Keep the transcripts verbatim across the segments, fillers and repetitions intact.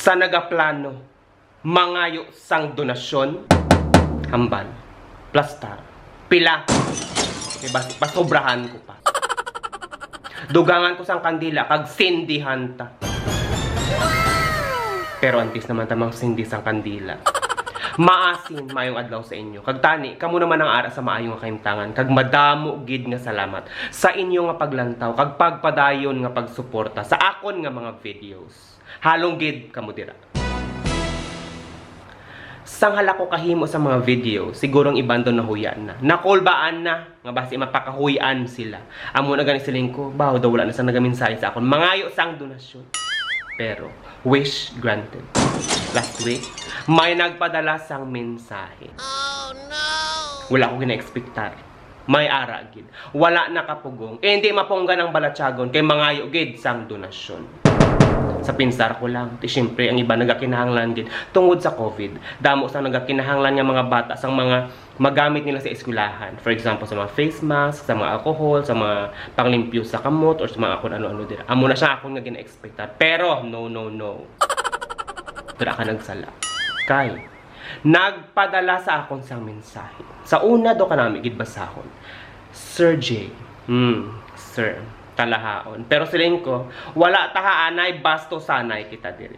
Sa nagaplano, mangayo sang donasyon, hambal, plastar, pila. Kay basi pasobrahan ko pa. Dugangan ko sang kandila kag sindihan ta. Pero antes naman ta magsindi sang kandila, maasin, maayong adlaw sa inyo. Kag tani, kamo naman ang ara sa maayo nga kahimtangan, kag madamo gid nga salamat sa inyo nga paglantaw kag pagpadayon nga pagsuporta sa akon nga mga videos. Halong gid kamo dira. Sang hala ko kahimo sa mga video, siguro ang iban daw nahuyan na. Nakulbaan na, nga basi mapakahuyan sila. Amo na gani siling ko, bawo daw wala na sang nagamensahe sa akon. Mangayo sang donasyon. Pero, wish granted. Last week, may nagpadala sang mensahe. Wala ko gina-expectar. May ara gid. Wala nakapugong. Eh, hindi mapunggan ang balatyagon kay mangayo gid sang donasyon. Sa pinsar ko lang, ti siyempre, ang iba nagakinahanglan gid tungod sa covid. Damo sang nagakinahanglan nga mga bata sang mga magamit nila sa eskwelahan. For example, sa mga face mask, sa mga alcohol, sa mga panglimpyo sa kamot, or sa mga kung ano-ano dira. Amo na siya akon nga gina-expectar. Pero, no, no, no. Dira ka nagsala. Kay, nagpadala sa akon sang mensahe. Sa una daw kanami gid basahon. Sir J. Hmm, sir. Kalahaon. Pero siling ko, wala ta ha anay, basto sanay kita diri.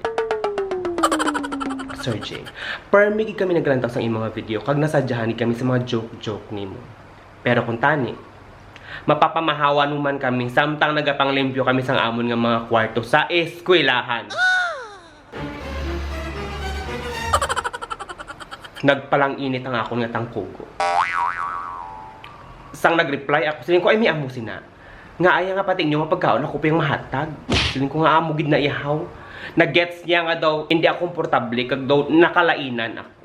Sir J. Permi gid kami naglantaw sang imong mga video, kag nasadyahan gid kami sa mga joke-joke nimo. Pero kung tani, mapapamahawan mo man kami, samtang nagapanglimpyo kami sang amon nga mga kwarto sa eskwelahan. Nagpalang-init ang akon nga tangkugo. Sang nag-reply ako, siling ko, "Ay, may amo sina. Nga aya nga pati inyo nga pagkaon ako pa yung mahatag." Siling ko nga amo gid na ihaw. Nag-gets niya nga daw, hindi ako komportable, kag daw nakalainan ako.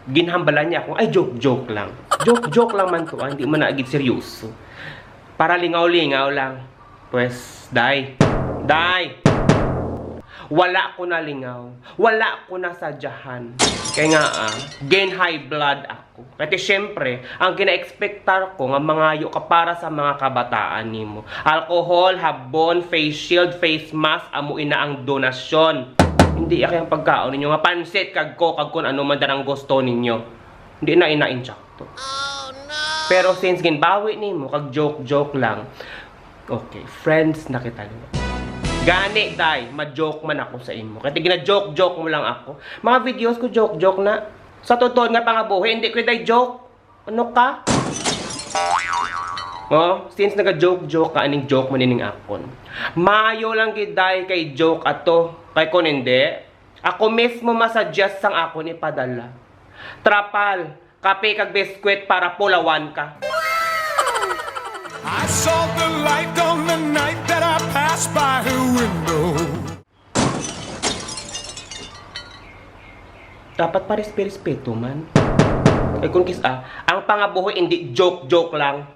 Ginhambalan niya ako, "Ay, joke-joke lang. Joke-joke lang man to, ah, hindi man na gid seryoso. Para lingaw-lingaw lang." Pues, day. Day! Wala ko nalingaw. Wala ko nasadyahan. Kaya nga, ah, gain high blood ako. Kasi syempre, ang gina-expectar ko nga mangayo ka para sa mga kabataan nimo. Alcohol, habon, face shield, face mask, amo ina ang donasyon. Hindi kay ang pagkaon ninyo nga pansit kag coke kag kun ano man darang gusto ninyo. Hindi na ina insakto. Pero since ginbawi nimo kag joke-joke lang, okay, friends na kita liwat. Gani, day, ma-joke man ako sa imo. Kay gina-joke-joke mo lang ako. Mga videos ko joke-joke na. Sa totoo nga pangabuhi, hindi ko day joke. Ano ka? Oh, since naga-joke-joke ka, aning joke man ining akon. Maayo lang gid, day, kay joke ato. Kay kun hindi, ako mismo masuggest sang akon ipadala. Trapal, kape kag biskwit para pulawan ka. I saw the light on the night that I passed by her window. Dapat parespe-respeto man. Kay kung kis-a, ang pangabuhi hindi joke-joke lang.